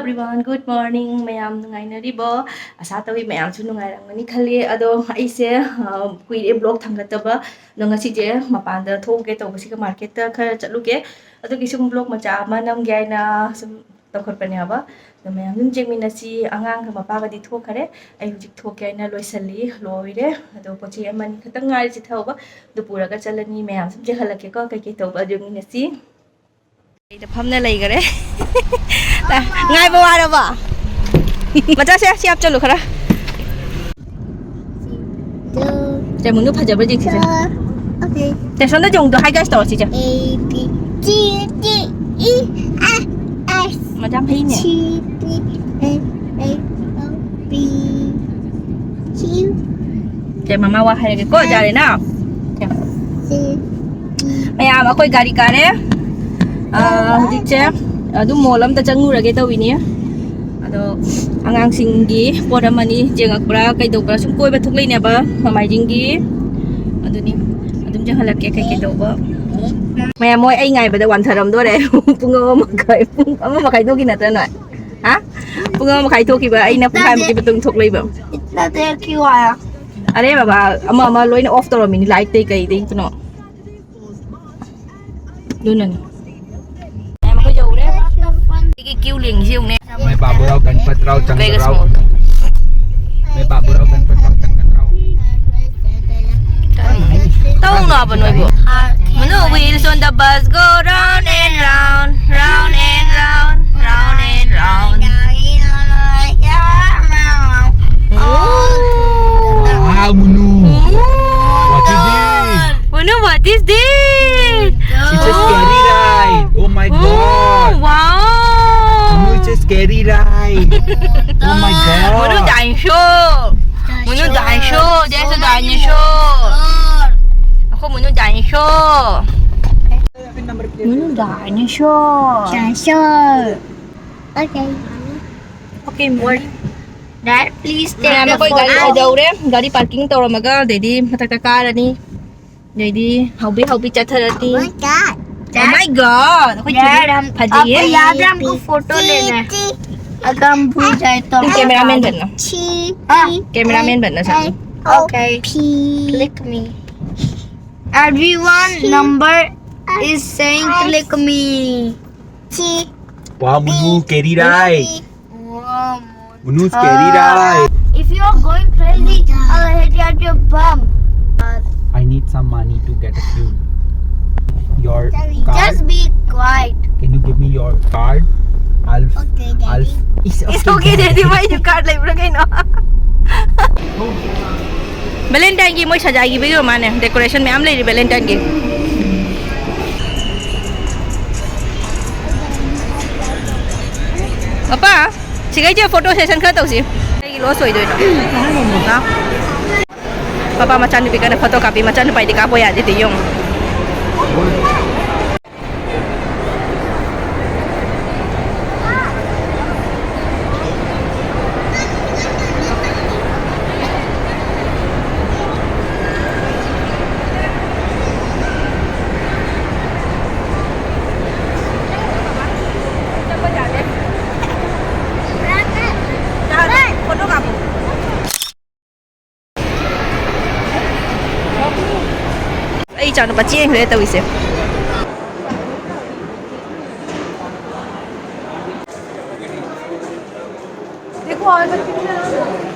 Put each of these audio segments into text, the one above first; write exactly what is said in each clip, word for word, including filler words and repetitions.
Everyone, good morning. ꯃꯌꯥꯝ ꯅꯨꯡꯉꯥꯏꯅꯔꯤꯕꯣ? ꯑꯁꯥ ꯇꯧꯏ ꯃꯌꯥꯝꯁꯨ ꯅꯨꯡꯉꯥꯏꯔꯝꯒꯅꯤ ꯈꯜꯂꯤ꯫ ꯑꯗꯣ ꯑꯩꯁꯦ, ꯑ, ꯀꯨꯏꯔꯦ vlog ꯊꯥꯡꯒꯠꯇꯕ꯫ ꯑꯗꯣ ꯉꯁꯤꯁꯦ ꯃꯄꯥꯟꯗ ꯊꯣꯛꯎꯒꯦ ꯇꯧꯕꯁꯤꯒ marketꯇ ꯈꯔ ꯆꯠꯂꯨꯒꯦ꯫ ꯑꯗꯨꯒꯤ ꯁꯨꯝ vlog ꯃꯆꯥ ꯑꯃ ꯅꯝꯒꯦ ꯍꯥꯏꯅ ꯁꯨꯝ ꯇꯧꯈꯠꯄꯅꯦꯕ꯫ ꯑꯗꯣ ꯃꯌꯥꯝ ꯑꯗꯨꯝ ꯌꯦꯡꯃꯤꯟꯅꯁꯤ꯫ ꯑꯉꯥꯡꯒ ꯃꯄꯥꯒꯗꯤ ꯊꯣꯛꯈꯔꯦ꯫ ꯑꯩ ꯍꯧꯖꯤꯛ ꯊꯣꯛꯀꯦ ꯍꯥꯏꯅ ꯂꯣꯏꯁꯜꯂꯤ, ꯂꯣꯏꯔꯦ꯫ ꯑꯗꯣ ꯄꯣꯠ ꯆꯩ ꯑꯃꯅꯤ ꯈꯛꯇꯪ ꯉꯥꯏꯔꯤ ꯆꯤꯊꯍꯧꯕ꯫ ꯑꯗꯨ ꯄꯨꯔꯒ ꯆꯠꯂꯅꯤ꯫ ꯃꯌꯥꯝ ꯁꯨꯝ ꯆꯦꯜꯍꯜꯂꯛꯀꯦꯀꯣ, ꯀꯩꯀꯩ ꯇꯧꯕ ꯑꯗꯨ ꯌꯦꯡꯃꯤꯟꯅꯁꯤ꯫ ꯑꯩꯗ ꯐꯝꯅ ꯂꯩꯈꯔꯦ꯫ ꯉꯥꯏꯕ ꯋꯥꯔꯕꯣ? ꯃꯆꯥꯁꯦ, ꯁꯤ ꯍꯥꯞꯆꯜꯂꯨ ꯈꯔ꯫ ꯆꯦ, ꯃꯨꯟꯗꯨ ꯐꯖꯕ꯭ꯔꯥ ꯌꯦꯡꯁꯤꯁꯦ꯫ Okay. ꯆꯦ, ꯁꯣꯝꯗ ꯌꯦꯡꯉꯨꯗꯣ, hi guys ꯇꯧꯔꯣ ꯁꯤꯁꯦ꯫ A, B, C, D, E, F, S, ꯃꯆꯥ ꯐꯩꯅꯦ꯫ G, B, A, A, O, B, Q. ꯁꯦ, ꯃꯃꯥ ꯋꯥ ꯍꯥꯏꯔꯒꯦꯀꯣ, ꯌꯥꯔꯦꯅ? ꯁꯦ꯫ ꯃꯌꯥꯝ, ꯑꯩꯈꯣꯏ ꯒꯥꯔꯤ ꯀꯥꯔꯦ꯫ ꯑꯥ, ꯍꯧꯖꯤꯛꯁꯦ ꯑꯗꯨꯝ mall ꯑꯝꯗ ꯆꯪꯉꯨꯔꯒꯦ ꯇꯧꯋꯤꯅꯦ꯫ ꯑꯗꯣ ꯑꯉꯥꯡꯁꯤꯡꯒꯤ ꯄꯣꯠ ꯑꯃꯅꯤ ꯌꯦꯡꯉꯛꯄ꯭ꯔꯥ ꯀꯩꯗꯧꯕ꯭ꯔꯥ, ꯁꯨꯝ ꯀꯣꯏꯕ ꯊꯣꯛꯂꯛꯏꯅꯦꯕ ꯃꯃꯥꯏꯖꯤꯡꯒꯤ꯫ ꯑꯗꯨꯅꯤ, ꯑꯗꯨꯝ ꯌꯦꯡꯍꯜꯂꯛꯀꯦ ꯀꯩꯀꯩ ꯇꯧꯕ꯫ ꯃꯌꯥꯝ, ꯃꯣꯏ ꯑꯩ ꯉꯥꯏꯕꯗ ꯋꯥꯟꯊꯔꯝꯗꯣꯔꯦ꯫ ꯄꯨꯡ ꯑꯃ ꯃꯈꯥꯏ, ꯄꯨꯡ ꯑꯃ ꯃꯈꯥꯏ ꯊꯣꯛꯈꯤ ꯅꯠꯇ꯭ꯔꯥ ꯅꯣꯏ? ꯍꯥ? ꯄꯨꯡ ꯑꯃ ꯃꯈꯥꯏ ꯊꯣꯛꯈꯤꯕ, ꯑꯩꯅ ꯄꯨꯡꯈꯥꯏꯃꯨꯛꯀꯤ ꯃꯇꯨꯡ ꯊꯣꯛꯂꯛꯏꯕ꯫ It's not there, Q R. ꯑꯔꯦ ꯕꯕꯥ, ꯑꯃ ꯑꯃ ꯂꯣꯏꯅ off ꯇꯧꯔꯝꯃꯤꯅꯤ, light ꯇꯩ ꯀꯩꯗꯩ ꯀꯩꯅꯣ꯫ ꯑꯗꯨꯅꯅꯤ꯫ ꯃꯌꯥꯝ ꯑꯩꯈꯣꯏ ꯌꯧꯔꯦ꯫ ꯑꯩꯒꯤ queue ꯂꯦꯡꯉꯤꯁꯤ ꯌꯦꯡꯉꯨꯅꯦ꯫ ꯃꯩ ꯄꯥꯕꯨꯔꯥꯎ ꯒꯟꯄꯠ ꯔꯥꯎ ꯆꯪꯒꯠ ꯔꯥꯎ꯫ ꯃꯩ ꯄꯥꯕꯨꯔꯥꯎ ꯒꯟꯄꯠ ꯔꯥꯎ ꯆꯪꯒꯠ ꯔꯥꯎ꯫ ꯇꯧꯅꯣꯕ ꯅꯣꯏꯕꯨ꯫ ꯃꯅꯨ wheels on the bus go round and round, round and round, round and round. Wow, Munu. What is this? Munu, what is this? It's a scary ride. Oh my God. Wow. Munu, it's a scary ride. Oh my God. Munu dinosaur. Munu dinosaur. There's a dinosaur. Ako, Munu dinosaur. Munu dinosaur. Dinosaur. Okay. Okay, Munu. Dad, please take the photo. ꯃꯌꯥꯝ ꯑꯩꯈꯣꯏ ꯒꯥꯔꯤ ꯌꯧꯔꯦ꯫ ꯒꯥꯔꯤ parking ꯇꯧꯔꯝꯃꯒ ꯑꯗꯩꯗꯤ ꯃꯊꯛꯇ ꯀꯥꯔꯅꯤ꯫ ꯑꯗꯩꯗꯤ ꯍꯧꯕꯤ ꯍꯧꯕꯤ ꯆꯠꯊꯔꯅꯤ꯫ Oh my God. Oh my God. ꯑꯩꯈꯣꯏ ꯆꯦꯗꯤ ꯐꯖꯩꯌꯦ꯫ ꯌꯥꯗ ꯍꯝꯀꯣ ꯐꯣꯇꯣ ꯂꯦꯅꯥ ꯍꯥꯏ꯫ अगर हम भूल जाए तो हम cameraman बनना। सी हाँ। Cameraman बनना चाहती हूँ। Okay। Click me। Everyone number is saying click me। C Wah, munu keri rai. Wow, Munu keri rai. If you are going crazy, I'll hit you at your bum. I need some money to get a fuel. Your card. Just be quiet. Can you give me your card? I'll. Okay, I'll. Daddy. It's okay. It's okay, Daddy. Why you card like broken? Valentine ꯒꯤ ꯃꯣꯏ ꯁꯖꯥꯏꯈꯤꯕꯒꯤ ꯃꯥꯅꯦ, decoration ꯃꯌꯥꯝ ꯂꯩꯔꯤ Valentine ꯒꯤ꯫ Papa, ꯁꯤꯈꯩꯁꯦ photo session ꯈꯔ ꯇꯧꯁꯤ꯫ ꯑꯩꯒꯤ loss ꯑꯣꯏꯗꯣꯏꯅꯣ? ꯄꯄꯥ ꯃꯆꯥꯅꯨꯄꯤ ꯀꯟꯅ photo ꯀꯥꯞꯄꯤ꯫ ꯃꯆꯥꯅꯨꯄꯥꯗꯤ ꯀꯥꯞꯄ ꯌꯥꯗꯦ ꯇꯨ ꯌꯦꯡꯉꯨ꯫ ꯑꯩ ꯏꯆꯥꯅꯨꯄꯥ ꯆꯦꯟꯈ꯭ꯔꯦ ꯇꯧꯔꯤꯁꯦ꯫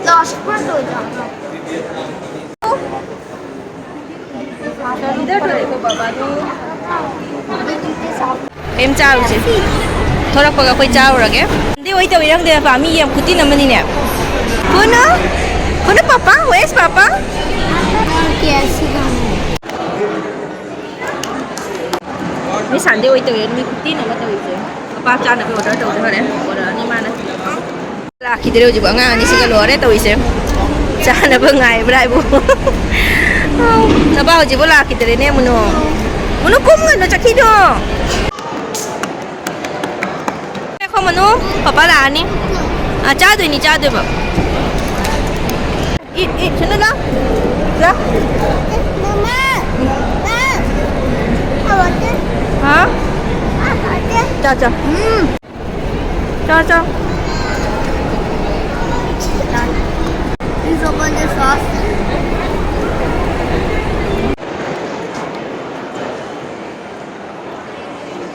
Lost पर तो जाना। ꯀꯩꯝ ꯆꯥꯔꯨꯁꯦ꯫ ꯊꯣꯔꯛꯄꯒ ꯑꯩꯈꯣꯏ ꯆꯥꯔꯨꯔꯒꯦ꯫ ꯗꯤ ꯑꯣꯏ ꯇꯧꯋꯤ ꯅꯪꯗꯤ ꯄꯥ ꯃꯤ ꯌꯥꯝ ꯈꯨꯇꯤꯟ ꯑꯃꯅꯤꯅꯦ꯫ ꯀꯨꯅꯨ? ꯀꯨꯅꯨ ꯄꯥꯄꯥ? Where's papa? कैसी गाना ꯃꯤ ꯁꯟꯗꯦ ꯑꯣꯏ ꯇꯧꯋꯦ ꯃꯤ ꯈꯨꯇꯤꯟ ꯑꯃ ꯇꯧꯔꯤꯁꯦ꯫ ꯄꯥꯄꯥ ꯆꯥꯅꯕ order ꯇꯧꯗꯦ ꯍꯣꯔꯦꯟ꯫ Order ꯑꯅꯤ ꯃꯥꯅ꯫ ꯂꯥꯛꯈꯤꯗ꯭ꯔꯦ ꯍꯧꯖꯤꯛ ꯑꯉꯥꯡ ꯑꯅꯤꯁꯤꯒ ꯂꯣꯏꯔꯦ ꯇꯧꯔꯤꯁꯦ꯫ ꯆꯥꯅꯕ ꯉꯥꯏꯕ꯭ꯔꯥ ꯍꯥꯏꯕꯨ꯫ ꯅꯄꯥ ꯍꯧꯖꯤꯛꯐꯥꯎ ꯂꯥꯛꯈꯤꯗ꯭ꯔꯦꯅꯦ ꯃꯨꯅꯨ꯫ ꯃꯨꯅꯨ ꯀꯨꯝꯒꯅꯨ ꯆꯠꯈꯤꯗꯣ꯫ ꯉꯥꯏꯈꯣ ꯃꯨꯅꯨ, ꯄꯥꯄꯥ ꯂꯥꯛꯑꯅꯤ꯫ ꯑꯥ, ꯆꯥꯗꯣꯏꯅꯤ, ꯆꯥꯗꯣꯏꯕ꯫ ꯏꯠ, ꯏꯠ, ꯁꯤꯅ ꯂꯥ꯫ ꯂꯥ꯫ मम्मा, ना, खाते, ꯍꯥ? खाते। ꯆꯥ, ꯆꯥ꯫ ꯎꯝ꯫ ꯆꯥ, ꯆꯥ꯫ Sauce.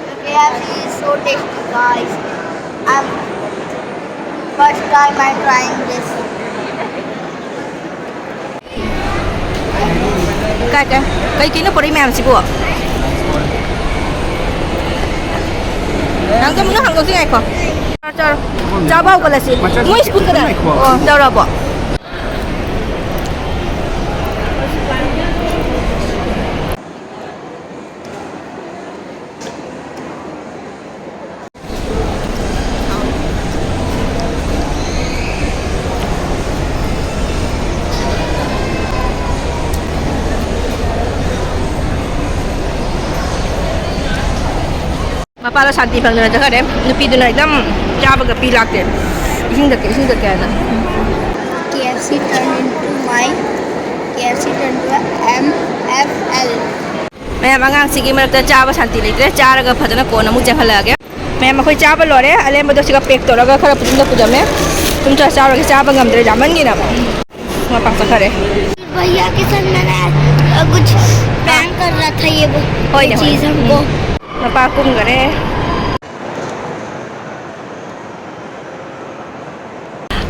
The K F C is so tasty, guys. I'm first time I'm trying this. ꯀꯥꯏ ꯀꯥꯏ ꯀꯩ ꯀꯩꯅꯣ ꯄꯣꯔꯛꯏ ꯃꯌꯥꯝꯁꯤꯕꯨ? ꯅꯪ ꯀꯩꯅꯣ ꯍꯥꯡꯗꯣꯛꯁꯤ ꯉꯥꯏꯈꯣ꯫ ꯆꯥꯔꯣ, ꯆꯥꯔꯣ꯫ ꯆꯥꯕ ꯍꯧꯒꯠꯂꯁꯤ꯫ ꯃꯣꯏ ꯁ꯭ꯀꯨꯜ ꯀꯗꯥꯏ? ꯑꯣ, ꯆꯥꯎꯔꯛꯑꯕꯣ? ꯃꯄꯥꯗꯣ ꯁꯥꯟꯇꯤ ꯐꯪꯗꯅ ꯆꯠꯈ꯭ꯔꯦ꯫ ꯅꯨꯄꯤꯗꯨꯅ ꯑꯦꯛꯗꯝ ꯆꯥꯕꯒ ꯄꯤ ꯂꯥꯛꯇꯦ꯫ ꯏꯁꯤꯡ ꯊꯛꯀꯦ, ꯏꯁꯤꯡ ꯊꯛꯀꯦ ꯍꯥꯏꯅ꯫ K F C turn into my K F C turn to M F L. ꯃꯌꯥꯝ, ꯑꯉꯥꯡꯁꯤꯒꯤ ꯃꯔꯛꯇ ꯆꯥꯕ ꯁꯥꯟꯇꯤ ꯂꯩꯇ꯭ꯔꯦ꯫ ꯆꯥꯔꯒ ꯐꯖꯅ ꯀꯣꯟꯅ ꯑꯃꯨꯛ ꯆꯦꯟꯍꯜꯂꯛꯑꯒꯦ꯫ ꯃꯌꯥꯝ, ꯑꯩꯈꯣꯏ ꯆꯥꯕ ꯂꯣꯏꯔꯦ꯫ ꯑꯂꯦꯝꯕꯗꯣ ꯁꯤꯒ ꯄꯦꯛ ꯇꯧꯔꯒ ꯈꯔ ꯄꯨꯟꯗ ꯄꯨꯖꯝꯃꯦ꯫ ꯁꯨꯝ ꯆꯥ-, ꯆꯥꯔꯨꯔꯒꯦ꯫ ꯆꯥꯕ ꯉꯝꯗ꯭ꯔꯦ ꯆꯥꯃꯟꯒꯤꯅ꯫ ꯃꯄꯥ ꯆꯠꯈꯔꯦ꯫ भैया के साथ मैंने, अ, कुछ prank कर रहा था, ये वो, ꯍꯣꯏꯅꯦ, ये ꯍꯣꯏꯅꯦ꯫ चीज़ हमको। ꯎꯝ꯫ ꯃꯄꯥ ꯀꯨꯝꯈꯔꯦ꯫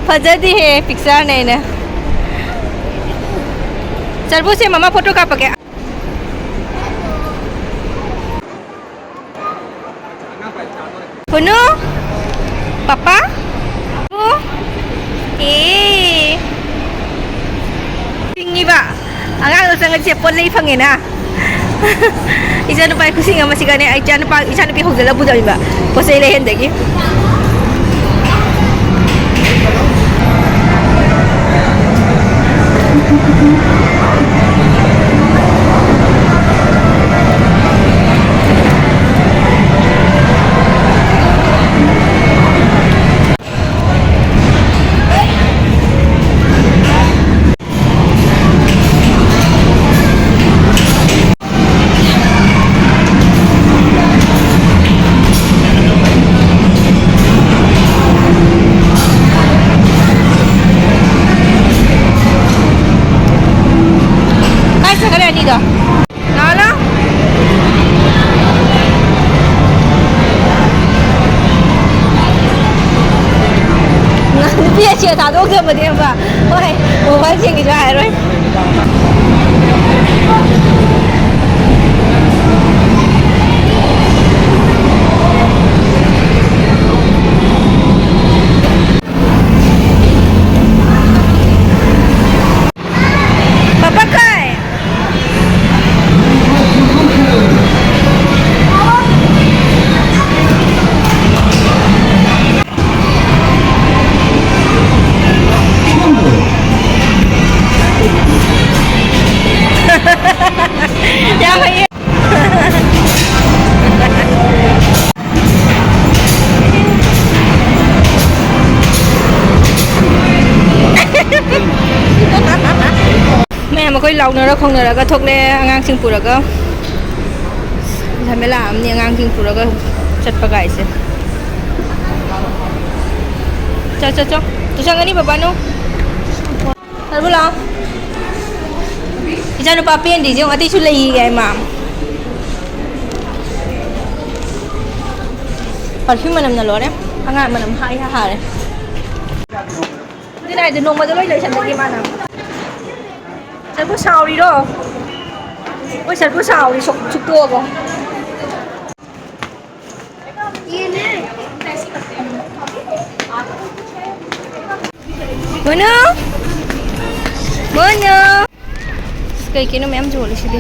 ꯐꯖꯗꯦꯍꯦ, ꯄꯤꯛꯆꯔꯅꯦ ꯑꯩꯅ꯫ ꯆꯔꯕꯨꯁꯦ ꯃꯃꯥ ꯐꯣꯇꯣ ꯀꯥꯞꯄꯒꯦ꯫ ꯍꯨꯅꯨ? ꯄꯄꯥ? ꯍꯨ? ꯑꯦ꯫ ꯁꯤꯡꯉꯤꯕ꯫ ꯑꯉꯥꯡꯗꯣ ꯆꯪꯉꯗꯤ ꯁꯦ ꯄꯣꯠ ꯂꯩ ꯐꯪꯉꯦꯅ꯫ ꯏꯆꯥꯅꯨꯄꯥꯒꯤ ꯈꯨꯁꯤꯡ ꯑꯃ ꯁꯤꯒꯅꯦ꯫ ꯑꯩ ꯏꯆꯥꯅꯨꯄꯥ, ꯏꯆꯥꯅꯨꯄꯤ ꯍꯧꯖꯤꯜꯂ ꯄꯨꯗꯧꯔꯤꯕ ꯄꯣꯠ ꯆꯩ ꯂꯩꯍꯟꯗꯒꯤ꯫ ꯂꯥꯛꯑꯣ, ꯂꯥꯛꯑꯣ꯫ ꯅꯨꯄꯤ ꯑꯁꯤ ꯊꯥꯗꯣꯛꯇꯕꯗꯤ ꯑꯃ, ꯍꯣꯏ, ꯃꯣꯕꯥꯏꯜ ꯁꯦꯡꯒꯤꯁꯨ ꯍꯥꯏꯔꯣꯏ꯫ ꯄꯥꯄꯥ ꯀꯥꯏ? ꯌꯥꯝ ꯍꯩꯌꯦ꯫ ꯃꯌꯥꯝ ꯑꯩꯈꯣꯏ ꯂꯥꯎꯅꯔ ꯈꯣꯡꯅꯔꯒ ꯊꯣꯛꯂꯛꯑꯦ ꯑꯉꯥꯡꯁꯤꯡ ꯄꯨꯔꯒ꯫ ꯖꯃꯦꯂꯥ ꯑꯃꯅꯤ ꯑꯉꯥꯡꯁꯤꯡ ꯄꯨꯔꯒ ꯆꯠꯄ ꯀꯥꯏꯁꯦ꯫ ꯆꯣ, ꯆꯣ, ꯆꯣ꯫ ꯇꯨ ꯆꯪꯒꯅꯤ ꯕꯕꯥꯅꯨ꯫ ꯁꯔꯕꯨ ꯂꯥꯛꯑꯣ꯫ ꯏꯆꯥꯅꯨꯄꯥ ꯄꯦꯟꯗ꯭ꯔꯤꯁꯦ ꯌꯦꯡꯉꯨ, ꯑꯇꯩꯁꯨ ꯂꯩꯌꯦ ꯏꯃꯥ꯫ Perfume ꯃꯅꯝꯅ ꯂꯣꯏꯔꯦ꯫ ꯑꯉꯥꯡ ꯃꯅꯝ ꯍꯥ ꯏꯍꯥ ꯍꯥꯔꯦ꯫ ꯑꯗꯨꯅ ꯍꯥꯏꯗꯤ ꯅꯣꯡꯃꯗ ꯂꯣꯏ ꯂꯩꯁꯟꯕꯒꯤ ꯃꯥꯅ꯫ ꯁꯔꯕꯨ ꯁꯥꯎꯔꯤꯔꯣ? ꯍꯣꯏ, ꯁꯔꯕꯨ ꯁꯥꯎꯔꯤ, ꯁꯨꯛ-, ꯁꯨꯛꯇꯣꯛꯑꯕꯣ? ꯃꯣꯅꯨ! ꯃꯣꯅꯨ! ꯑꯁ, ꯀꯩ ꯀꯩꯅꯣ ꯃꯌꯥꯝ ꯌꯣꯜꯂꯤꯁꯤꯗꯤ꯫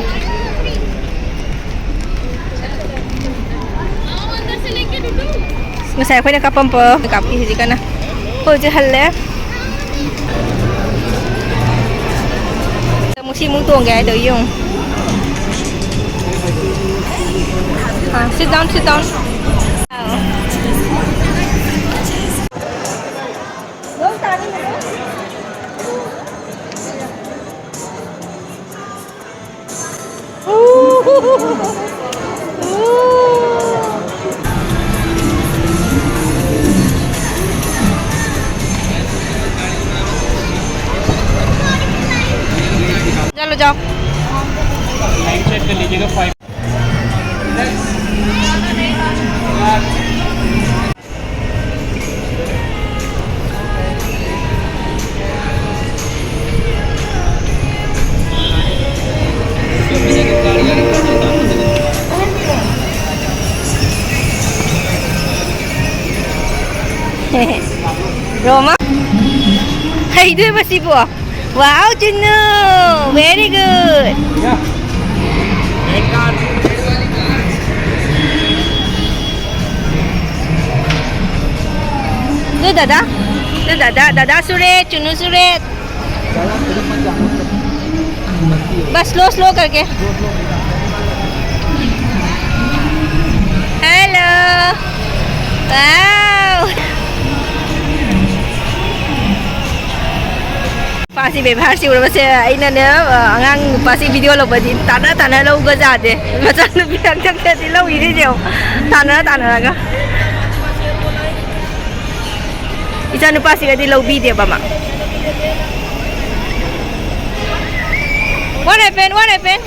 ꯉꯁꯥꯏ ꯑꯩꯈꯣꯏꯅ ꯀꯥꯞꯄꯝꯕ ꯀꯥꯞꯄꯤ ꯍꯧꯖꯤꯛ ꯀꯟꯅ꯫ ꯑꯩꯈꯣꯏ ꯍꯧꯖꯤꯛ ꯍꯜꯂꯦ꯫ ꯑꯃꯨꯛ ꯁꯤ ꯑꯃꯨꯛ ꯇꯣꯡꯒꯦ ꯍꯥꯏꯗꯣ ꯌꯦꯡꯉꯨ꯫ ꯑꯥ, sit down, sit down. ꯑꯥꯎ꯫ चलो जाओ। लाइन सेट कर लीजिएगा, फाइव। ꯔꯣꯃꯥ, ꯍꯩꯗꯣꯏꯕ ꯁꯤꯕꯣ? Wow, ꯆꯨꯅꯨ! Very good! ꯑꯗꯨ ꯗꯗꯥ, ꯑꯗꯨ ꯗꯗꯥ, ꯗꯗꯥ ꯁꯨꯔꯦ, ꯆꯨꯅꯨ ꯁꯨꯔꯦ꯫ बस slow slow करके। Hello। Wow꯫ ꯅꯨꯄꯥꯁꯤ ꯕꯦꯕꯥꯔꯁꯤ ꯎꯔꯕꯁꯦ ꯑꯩꯅꯅꯦ, ꯑꯉꯥꯡ ꯅꯨꯄꯥꯁꯤ ꯚꯤꯗꯤꯑꯣ ꯂꯧꯕꯗꯤ ꯇꯥꯟꯅ ꯇꯥꯟꯅ ꯂꯧꯕ ꯌꯥꯗꯦ꯫ ꯃꯆꯥꯅꯨꯄꯤ ꯍꯥꯛꯇꯛꯇꯗꯤ ꯂꯧꯏꯅꯦ ꯌꯦꯡꯉꯣ꯫ ꯇꯥꯟꯅ ꯇꯥꯟꯅꯔꯒ꯫ ꯏꯆꯥꯅꯨꯄꯥꯁꯤꯒꯗꯤ ꯂꯧꯕꯤꯗꯦꯕ ꯃꯥ꯫ What happened? What happened?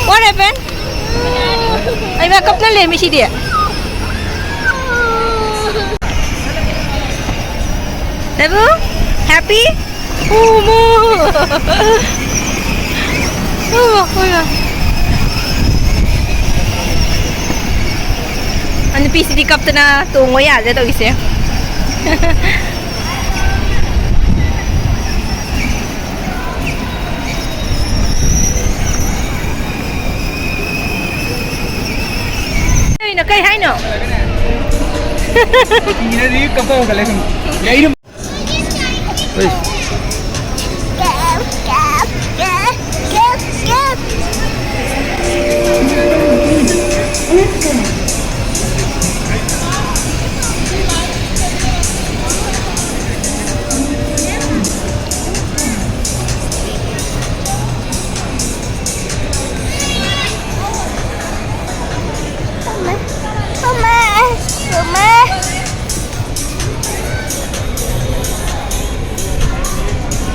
What happened? ꯑꯩ ꯃꯥ ꯀꯞꯅ ꯂꯩꯔꯝꯃꯤ ꯁꯤꯗꯤ꯫ ꯕꯦꯕꯨ? Happy? ꯎꯃꯨ꯫ ꯎꯃꯨ, ꯎꯃꯨ꯫ ꯑ, ꯅꯨꯄꯤꯁꯤꯗꯤ ꯀꯞꯇꯅ ꯇꯣꯡꯉꯣ ꯌꯥꯗ꯭ꯔꯦ ꯇꯧꯔꯤꯁꯦ꯫ ꯀꯩꯅꯣ? ꯀꯩ ꯍꯥꯏꯅꯣ? ꯀꯤꯔꯗꯤ ꯀꯞꯄ ꯍꯧꯒꯠꯂꯦ ꯁꯨꯝ꯫ ꯌꯩꯔꯨꯝ꯫ ꯍꯣꯏ꯫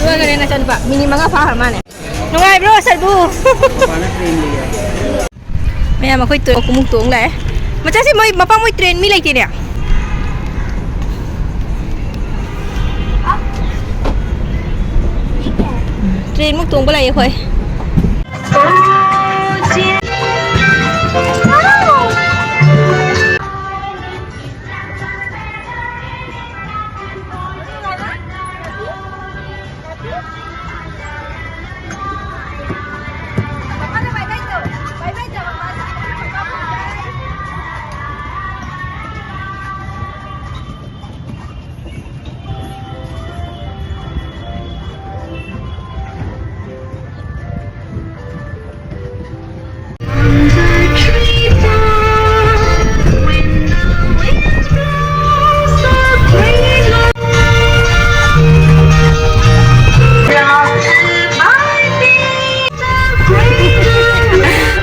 ꯂꯣꯏꯈꯔꯦ ꯅꯆꯥꯅꯨꯄꯥ꯫ ꯃꯤꯅꯤꯠ ꯃꯉꯥ ꯐꯥꯈ꯭ꯔ ꯃꯥꯅꯦ꯫ ꯅꯨꯡꯉꯥꯏꯕ꯭ꯔꯣ, ꯁꯔꯕꯨ? ꯃꯄꯥꯅ train ꯂꯩꯌꯦ꯫ ꯃꯌꯥꯝ ꯑꯩꯈꯣꯏ ꯇꯣ-, ꯑꯃꯨꯛ ꯇꯣꯡ ꯂꯥꯛꯑꯦ꯫ ꯃꯆꯥꯁꯦ, ꯃꯣꯏ ꯃꯄꯥ, ꯃꯣꯏ train ꯃꯤ ꯂꯩꯇꯦꯅꯦ꯫ Train ꯃꯨꯛ ꯇꯣꯡꯕ ꯂꯥꯛꯑꯦ ꯑꯩꯈꯣꯏ꯫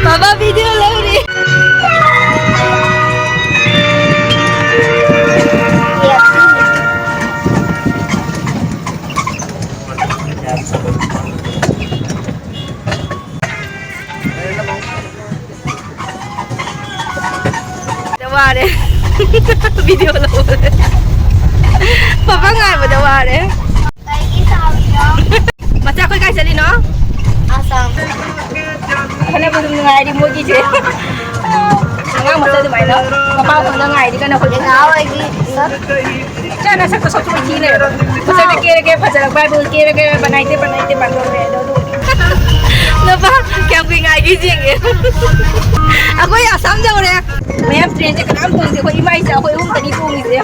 ꯕꯥꯕꯥ video ꯂꯧꯔꯤ꯫ ꯋꯥꯔꯦ꯫ Video ꯂꯧꯔꯦ꯫ ꯄꯥꯄꯥ ꯉꯥꯏꯕꯗ ꯋꯥꯔꯦ꯫ ꯃꯆꯥ, ꯑꯩꯈꯣꯏ ꯀꯥꯏ ꯆꯠꯂꯤꯅꯣ? ꯑꯁꯥꯝ꯫ ꯈꯠꯅꯕ ꯑꯗꯨꯝ ꯅꯨꯡꯉꯥꯏꯔꯤ ꯃꯣꯏꯒꯤꯁꯦ꯫ ꯑꯉꯥꯡ ꯃꯆꯥ ꯑꯗꯨꯃꯥꯏꯅ ꯃꯄꯥ ꯐꯝꯗ ꯉꯥꯏꯔꯤ ꯀꯟꯅ ꯑꯩꯈꯣꯏ꯫ ꯌꯦꯡꯉꯛꯑꯣ ꯑꯩꯒꯤ ꯁꯛ꯫ ꯏꯆꯥ ꯅꯁꯛꯇꯣ ꯁꯛꯇꯨ ꯊꯤ ꯂꯩꯔꯕ꯫ ꯐꯖꯅ ꯀꯦꯔꯒꯦ, ꯐꯖꯔꯛꯄ ꯍꯥꯏꯕꯨ ꯀꯦꯔꯒꯦ, ꯕꯅꯥꯏꯇꯦ, ꯕꯅꯥꯏꯇꯦ, ꯕꯅꯥꯏꯇꯦ꯫ ꯅꯨꯄꯥ ꯀꯌꯥꯝ ꯀꯨꯏ ꯉꯥꯏꯒꯦ ꯌꯦꯡꯒꯦ꯫ ꯑꯩꯈꯣꯏ ꯑꯁꯥꯝ ꯌꯧꯔꯦ꯫ ꯃꯌꯥꯝ trainꯁꯦ ꯀꯅꯥꯝ ꯇꯣꯡꯗꯦ꯫ ꯑꯩꯈꯣꯏ ꯏꯃꯥ ꯏꯆꯥ ꯑꯩꯈꯣꯏ ꯑꯍꯨꯝ ꯈꯛꯇꯅꯤ ꯇꯣꯡꯉꯤꯁꯦ꯫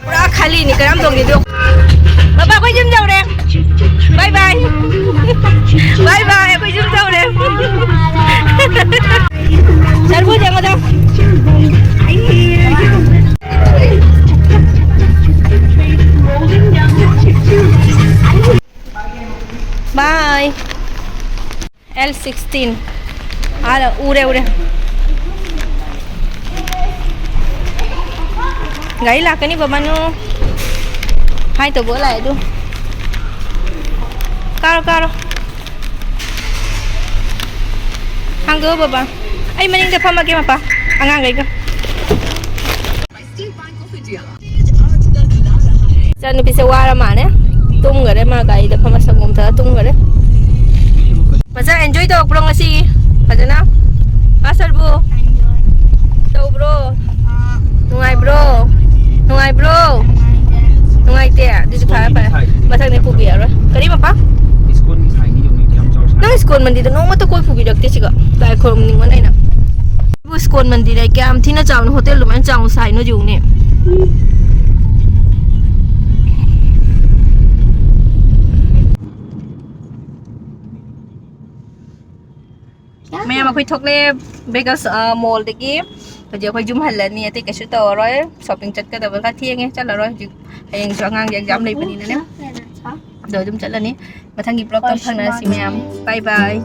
ꯄꯨꯔꯥ ꯈꯥꯂꯤꯅꯤ, ꯀꯅꯥꯝ ꯇꯣꯡꯗꯦ ꯑꯗꯣ꯫ ꯕꯕꯥ, ꯑꯩꯈꯣꯏ ꯌꯨꯝ ꯌꯧꯔꯦ꯫ Bye bye꯫ Bye bye, ꯑꯩꯈꯣꯏ ꯌꯨꯝ ꯌꯧꯔꯦ꯫ ꯁꯔꯕꯨ ꯌꯦꯡꯉꯣꯗ꯫ Bye꯫ L sixteen꯫ ꯑꯥꯗ ꯎꯔꯦ, ꯎꯔꯦ꯫ ꯒꯥꯔꯤ ꯂꯥꯛꯀꯅꯤ ꯕꯕꯥꯅꯨ꯫ ꯍꯥꯏ ꯇꯧꯕ ꯂꯥꯛꯑꯦ ꯑꯗꯨ꯫ ꯀꯥꯔꯣ, ꯀꯥꯔꯣ꯫ ꯑꯉꯥꯡꯗꯣ ꯕꯕꯥ, ꯑꯩ ꯃꯅꯤꯡꯗ ꯐꯝꯃꯒꯦ ꯃꯄꯥ, ꯑꯉꯥꯡꯈꯩꯒ꯫ ꯏꯆꯥꯅꯨꯄꯤꯁꯦ ꯋꯥꯔ ꯃꯥꯜꯂꯦ, ꯇꯨꯝꯈꯔꯦ꯫ ꯃꯥ ꯒꯥꯔꯤꯗ ꯐꯝꯃ ꯁꯪꯒꯣꯝ ꯊꯛꯑ ꯇꯨꯝꯈꯔꯦ꯫ ꯃꯆꯥ enjoy ꯇꯧꯔꯛꯄ꯭ꯔꯣ ꯉꯁꯤ ꯐꯖꯅ? ꯃꯥꯁꯇꯔꯕꯨ ꯇꯧꯕ꯭ꯔꯣ? ꯅꯨꯡꯉꯥꯏꯕ꯭ꯔꯣ? ꯅꯨꯡꯉꯥꯏꯕ꯭ꯔꯣ? ꯅꯨꯡꯉꯥꯏꯇꯦ? ꯑꯗꯨꯁꯨ ꯐꯔꯦ, ꯐꯔꯦ꯫ ꯃꯊꯪꯗꯤ ꯄꯨꯕꯤꯔꯔꯣꯏ꯫ ꯀꯔꯤ ꯃꯄꯥ? ꯅꯪ ꯏꯁꯀꯣꯟ ꯃꯟꯗꯤꯔꯗ ꯅꯣꯡꯃꯇ ꯀꯣꯏ ꯄꯨꯕꯤꯔꯛꯇꯦ ꯁꯤꯒ꯫ ꯂꯥꯏ ꯈꯨꯔꯨꯝꯅꯤꯡꯕꯅ ꯑꯩꯅ꯫ ꯏꯕꯨ ꯏꯁꯀꯣꯟ ꯃꯟꯗꯤꯔ ꯀꯌꯥꯝ ꯊꯤꯅ ꯆꯥꯎꯅ, ꯍꯣꯇꯦꯜ ꯑꯗꯨꯃꯥꯏꯅ ꯆꯥꯎꯅ ꯁꯥꯏꯅꯣ ꯌꯦꯡꯉꯨꯅꯦ꯫ ꯃꯌꯥꯝ ꯑꯩꯈꯣꯏ ꯊꯣꯛꯂꯛꯑꯦ ꯕꯦꯒꯜꯁ ꯃꯣꯜꯗꯒꯤ꯫ ꯍꯧꯖꯤꯛ ꯑꯩꯈꯣꯏ ꯌꯨꯝ ꯍꯜꯂꯅꯤ, ꯑꯇꯩ ꯀꯩꯁꯨ ꯇꯧꯔꯔꯣꯏ꯫ ꯁꯣꯄꯤꯡ ꯆꯠꯀꯗꯕ ꯈꯔ ꯊꯦꯡꯉꯦ, ꯆꯠꯂꯔꯣꯏ ꯍꯧꯖꯤꯛ꯫ ꯍꯌꯦꯡꯁꯨ ꯑꯉꯥꯡꯒꯤ ꯑꯦꯛꯖꯥꯝ ꯂꯩꯕꯅꯤꯅꯅꯦ꯫ ꯑꯗꯣ ꯑꯗꯨꯝ ꯆꯠꯂꯅꯤ꯫ ꯃꯊꯪꯒꯤ ꯕ꯭ꯂꯣꯛꯇ ꯊꯦꯡꯅꯔꯁꯤ ꯃꯌꯥꯝ꯫ ꯕꯥꯏ ꯕꯥꯏ꯫